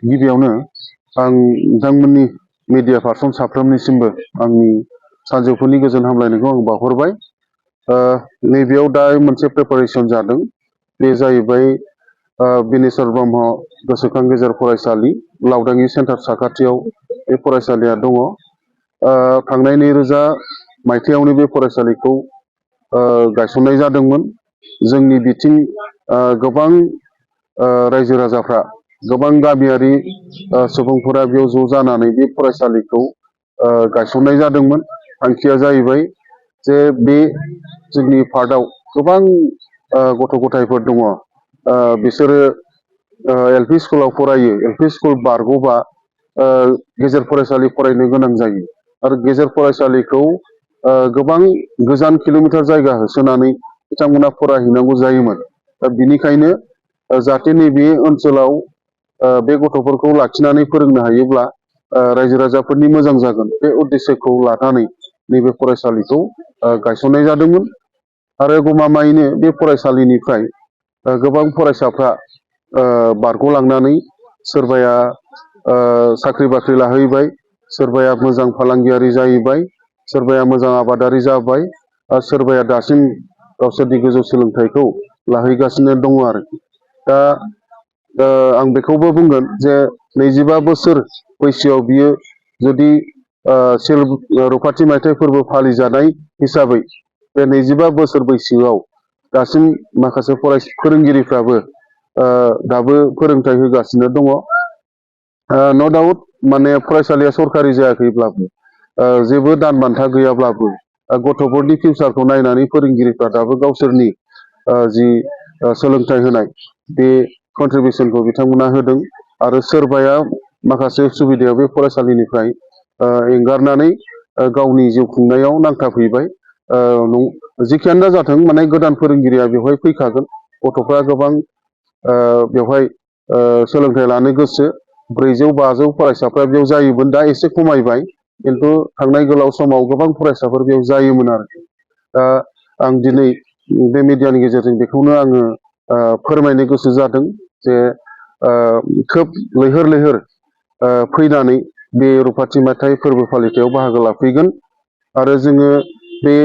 गिबियावनो आं नोंथांमोननि मिडिया पार्सन साफ्रोमनिसिमबो आंनि सानजौफुनि गोजोन हामलायनायखौ आं बावहरबाय। नैबेयाव दा मोनसे प्रिपारेसन जादों, बे जाहैबाय बिनेश्वर ब्रह्म गोसोखां गेजेर फरायसालि लावदांगि सेन्टार साखाथियाव बे फरायसालिया दङ। थांनाय 2000 मायथाइयावनो बे फरायसालिखौ गायसननाय जादोंमोन। जोंनि बिथिं गोबां रायजो राजाफ्रा, गोबां गामियारि सुबुंफोरा बेयाव ज' जानानै बे फरायसालिखौ गायसननाय जादोंमोन। थांखिया जाहैबाय जे बे जोंनि पार्टआव गोबां गथ' गथायफोर दङ, बिसोरो एलपि स्कुलाव फरायो, एलपि स्कुल बारग'बा गेजेर फरायसालि फरायनो गोनां जायो आरो गेजेर फरायसालिखौ गोबां गोजान किल'मिटार जायगा होसोनानै बिथांमोना फरायहैनांगौ जायोमोन। दा बिनिखायनो जाहाथे नैबे ओनसोलाव बे गथ'फोरखौ लाखिनानै फोरोंनो हायोब्ला रायजो राजाफोरनि मोजां जागोन, बे उद्देश्यखौ लानानै नैबे फरायसालिखौ गायसननाय जादोंमोन। आरो गमामायैनो बे फरायसालिनिफ्राय गोबां फरायसाफ्रा बारग'लांनानै सोरबाया साख्रि बाख्रि लाहैबाय, सोरबाया मोजां फालांगियारि जाहैबाय, सोरबाया मोजां आबादारि जाबाय, सोरबाया दासिम गावसोरनि गोजौ सोलोंथाइखौ लाहैगासिनो दङ आरोखि। दा आं बेखौबो बुंगोन जे 25 बोसोर बैसोआव बियो जुदि रुफाथि मायथाइ फोरबो फालिजानाय हिसाबै बे 25 बोसोर बैसोआव दासिम माखासे फोरोंगिरिफ्राबो दाबो फोरोंथाइ होगासिनो दङ। न' डाउट माने फरायसालिया सरकारि जायाखैब्लाबो, जेबो दान बान्था गैयाब्लाबो, गथ'फोरनि फिउचारखौ नायनानै फोरोंगिरिफ्रा दाबो गावसोरनि जि सोलोंथाइ होनाय बे कन्ट्रिबिउसनखौ बिथांमोना होदों। आरो सोरबाया माखासे सुबिदायाव बे फरायसालिनिफ्राय एंगारनानै गावनि जिउ खुंनायाव नांथाबहैबाय। जिखियानो जाथों, माने गोदान फोरोंगिरिया बेवहाय फैखागोन। गथ'फ्रा गोबां बेवहाय सोलोंथाइ लानो गोसो, 400-500 फरायसाफ्रा बेयाव जायोमोन, दा एसे खमायबाय, खिन्थु थांनाय गोलाव समाव गोबां फरायसाफोर बेयाव जायोमोन आरोखि। दा आं दिनै बे मिडियानि गेजेरजों बेखौनो आङो फोरमायनो गोसो जादों जे खोब लैहोर लैहोर फैनानै बे रुफाथि मायथाइ फोरबो फालिथायाव बाहागो लाफैगोन। आरो जोङो बे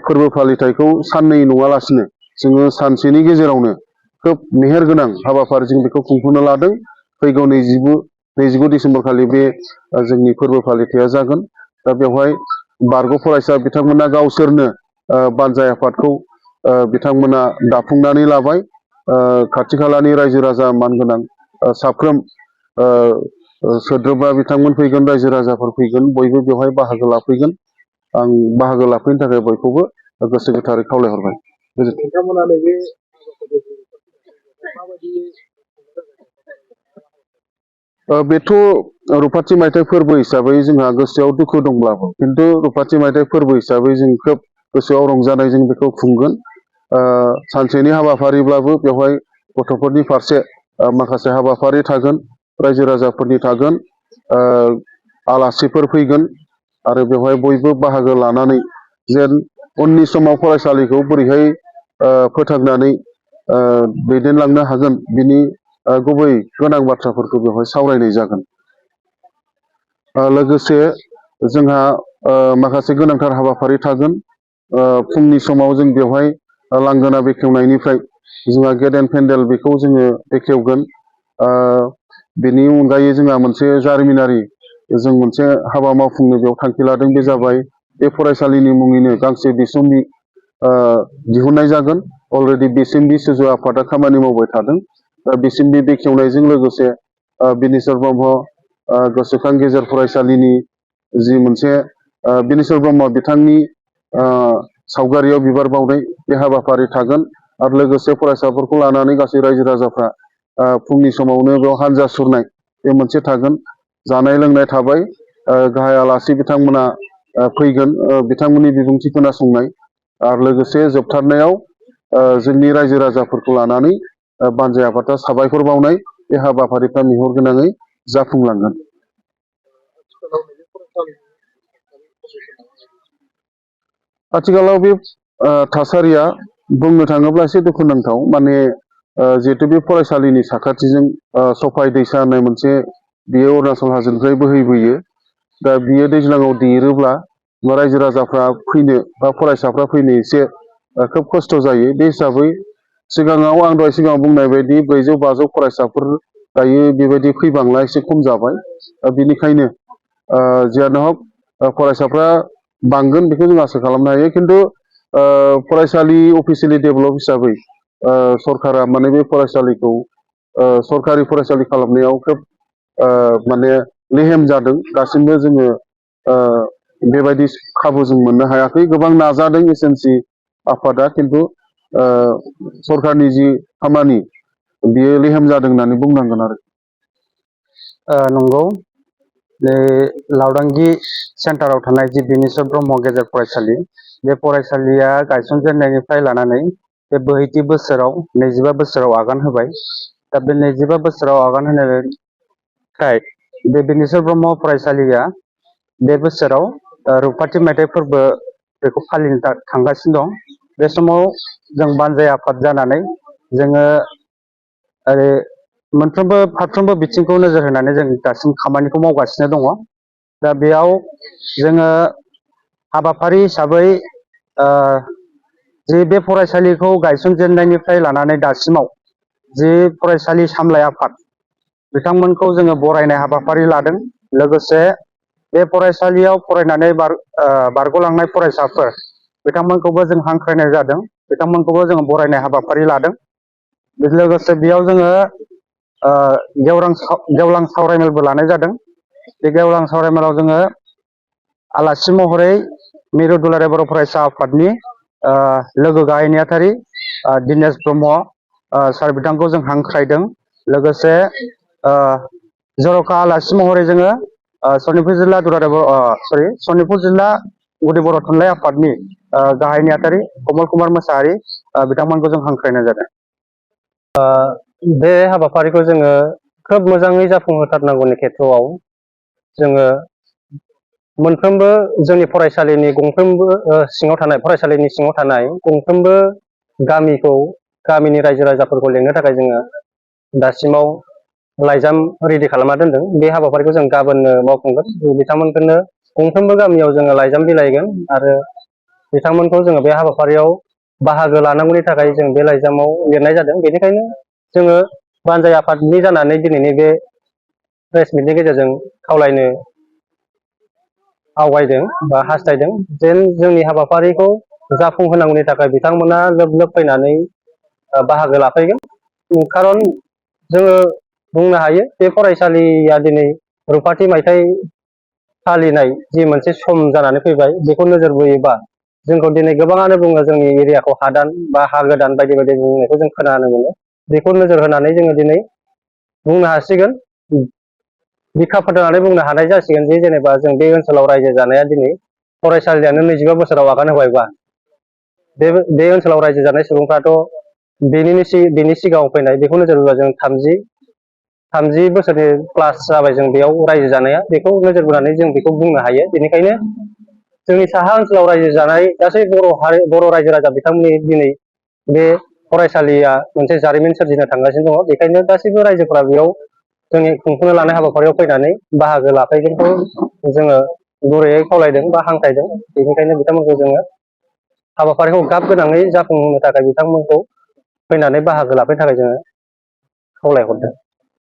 फोरबो फालिथायखौ साननै नङालासिनो जोङो सानसेनि गेजेरावनो खोब मेहेरगोनां हाबाफारिजों बेखौ खुंफुंनो लादों। फैगौ 25 डिसेम्बर खालि बे जोंनि फोरबो फालिथाया जागोन। दा बेवहाय बारग' फरायसा बिथांमोना गावसोरनो बानजाय आफादखौ बिथांमोना दाफुंनानै लाबाय। खाथि खालानि रायजो राजा मानगोनां साफ्रोम सोद्रोमा बिथांमोन फैगोन, रायजो राजाफोर फैगोन, बयबो बेवहाय बाहागो लाफैगोन। आं बाहागो लाफैनो थाखाय बयखौबो गोसो गोथारै खावलायहरबाय। बेथ' रुफाथि मायथाइ फोरबो हिसाबै जोंहा गोसोआव दुखु दंब्लाबो, खिन्थु रुफाथि मायथाइ फोरबो हिसाबै जों खोब गोसोआव रंजानायजों बेखौ खुंगोन। सानसेनि हाबाफारिब्लाबो बेवहाय गथ'फोरनि फारसे माखासे हाबाफारि थागोन, रायजो राजाफोरनि थागोन, आलासिफोर फैगोन। आरो बेवहाय बयबो बाहागो लानानै जेन उननि समाव फरायसालिखौ बोरैहाय फोथांनानै दैदेनलांनो हागोन, बिनि गुबै गोनां बाथ्राफोरखौ बेवहाय सावरायनाय जागोन। लोगोसे जोंहा माखासे गोनांथार हाबाफारि थागोन। फुंनि समाव जों बेवहाय लांगोना बेखेवनायनिफ्राय जोंहा गेदेन पेन्डेल बेखौ जोङो बेखेवगोन। बेनि अनगायै जोंहा मोनसे जारिमिनारि जों मोनसे हाबा मावफुंनो बेयाव थांखि लादों। बे जाबाय बे फरायसालिनि मुङैनो गांसे बिसम्बि दिहुननाय जागोन। अलरेडि बिसम्बि सिजु आफादा खामानि मावबाय थादों। बिसम्बि बेखेवनायजों लोगोसे बिनेश्वर ब्रह्म गोसोखां गेजेर फरायसालिनि जि मोनसे बिनेश्वर ब्रह्म बिथांनि सावगारियाव बिबार बावनाय बे हाबाफारि थागोन। आरो लोगोसे फरायसाफोरखौ लानानै गासै रायजो राजाफ्रा फुंनि समावनो बेयाव हानजा सुरनाय बे मोनसे थागोन। जानाय लोंनाय थाबाय, गाहाय आलासि बिथांमोना फैगोन, बिथांमोननि बिबुंथि खोनासंनाय। आरो लोगोसे जोबथारनायाव जोंनि रायजो राजाफोरखौ लानानै बानजाय आफादा साबायखर बावनाय बे हाबाफारिफ्रा मेहर गोनाङै जाफुंलांगोन। आथिखालाव बे थासारिया बुंनो थाङोब्ला एसे दुखुनांथाव। माने जिहेतु बे फरायसालिनि साखाथिजों सफाय दैसा होननाय मोनसे बियो अरुणाचल हाजोनिफ्राय बोहैबोयो। दा बियो दैज्लाङाव देरोब्ला रायजो राजाफ्रा फैनो बा फरायसाफ्रा फैनो एसे खोब खस्थ' जायो। बे हिसाबै सिगाङाव आं दहाय सिगाङाव बुंनाय बायदि 400-500 फरायसाफोर दायो बेबायदि फैबांला एसे खम जाबाय। बिनिखायनो जियानो हक फरायसाफ्रा बांगोन बेखौ जों आसा खालामनो हायो। खिन्थु फरायसालि अफिसियेलि डेभेलप हिसाबै सरकारा माने बे फरायसालिखौ सरकारि फरायसालि खालामनायाव खोब माने लेहेम जादों। दासिमबो जोङो बेबायदि खाबु जों मोननो हायाखै। गोबां नाजादों एसएनसि आफादा, खिन्थु सरकारनि जि खामानि बियो लेहेम जादों होननानै बुंनांगोन आरो। नंगौ, बे लावदांगि सेन्टाराव थानाय जि बिनेस्वर ब्रह्म गेजेर फरायसालि, बे फरायसालिया गायसनजेननायनिफ्राय लानानै बे बोहैथि बोसोराव 25 बोसोराव आगान होबाय। दा बे 25 बोसोराव आगान होनायनिफ्राय बे बिनेस्वर ब्रह्म फरायसालिया बे बोसोराव रुपथि मायथाइ फोरबो बेखौ फालिनो थांगासिनो दं। बे समाव जों बानजाय आफाद जानानै जोङो मोनफ्रोमबो फारफ्रोमबो बिथिंखौ नोजोर होनानै जों दासिम खामानिखौ मावगासिनो दङ। दा बेयाव जोङो हाबाफारि हिसाबै जि बे फरायसालिखौ गायसनजेननायनिफ्राय लानानै दासिमाव जि फरायसालि सामलाय आफाद बिथांमोनखौ जोङो बरायनाय हाबाफारि लादों। लोगोसे बे फरायसालियाव फरायनानै बारग'लांनाय फरायसाफोर बिथांमोनखौबो जों हांख्रायनाय जादों। बिथांमोनखौबो जोङो बरायनाय हाबाफारि लादों। लोगोसे बेयाव जोङो गेवलां सावरायमेलबो लानाय जादों। बे गेवलां सावरायमेलाव जोङो आलासि महरै मिरु दुलाराय बर' फरायसा आफादनि लोगो गाहाय नेहाथारि दिनेश ब्रह्म सार बिथांखौ जों हांख्रायदों। लोगोसे जर'खा आलासि महरै जोङो सनितपुर जिल्ला गुदि बर' थुनलाइ आफादनि गाहाय नेहाथारि कमल कुमार मोसाहारि बिथांमोनखौ जों हांख्रायनाय जादों। बे हाबाफारिखौ जोङो खोब मोजाङै जाफुंहोथारनांगौनि खेथ्रआव जोङो मोनफ्रोमबो जोंनि फरायसालिनि गंफ्रोमबो फरायसालिनि सिङाव थानाय गंफ्रोमबो गामिनि रायजो राजाफोरखौ लेंनो थाखाय जोङो दासिमाव लाइजाम रेडि खालामना दोनदों। बे हाबाफारिखौ जों गाबोननो मावफुंगोन। बिथांमोनखौनो गंफ्रोमबो गामियाव जोङो लाइजाम बिलाइगोन आरो बिथांमोनखौ जोङो बे हाबाफारियाव बाहागो लानांगौनि थाखाय जों बे लाइजामाव लिरनाय जादों। बेनिखायनो जोङो बानजाय आफादनि जानानै दिनैनि बे प्रेस मिटनि गेजेरजों खावलायनो आवगायदों बा हास्थायदों जेन जोंनि हाबाफारिखौ जाफुंहोनांगौनि थाखाय बिथांमोना लोब लोब फैनानै बाहागो लाफैगोन। खारन जोङो बुंनो हायो बे फरायसालिया दिनै रुपथि मायथाइ फालिनाय जि मोनसे सम जानानै फैबाय, बेखौ नोजोर बोयोबा जोंखौ दिनै गोबाङानो बुङो जोंनि एरियाखौ हादान बा हा गोदान बायदि बायदि बुंनायखौ जों खोनानो मोनो। बेखौ नोजोर होनानै जोङो दिनै बुंनो हासिगोन, बिखा फोरनानै बुंनो हानाय जासिगोन जे जेनेबा जों बे ओनसोलाव रायजो जानाया दिनै फरायसालियानो 25 बोसोराव आगान होबायबा बे ओनसोलाव रायजो जानाय सुबुंफ्राथ' बेनि सिगाङाव फैनाय बेखौ नोजोर होयोबा जों 30 बोसोरनि प्लास जाबाय जों बेयाव रायजो जानाया। बेखौ नोजोर बोनानै जों बेखौ बुंनो हायो। बेनिखायनो जोंनि साहा ओनसोलाव रायजो जानाय गासै बर' रायजो राजा बिथांमोननि दिनै बे फरायसालिया मोनसे जारिमिन सोरजिनो थांगासिनो दङ। बेखायनो गासैबो रायजोफोरा बेयाव जोंनि खुंफुंनो लानाय हाबाफारियाव फैनानै बाहागो लाफैगोनखौ जोङो गुरैयै खावलायदों बा हांख्रायदों। बेनिखायनो बिथांमोनखौ जोङो हाबाफारिखौ गाब गोनाङै जाफुंहोनो थाखाय बिथांमोनखौ फैनानै बाहागो लाफैनो थाखाय जोङो खावलायहरदों।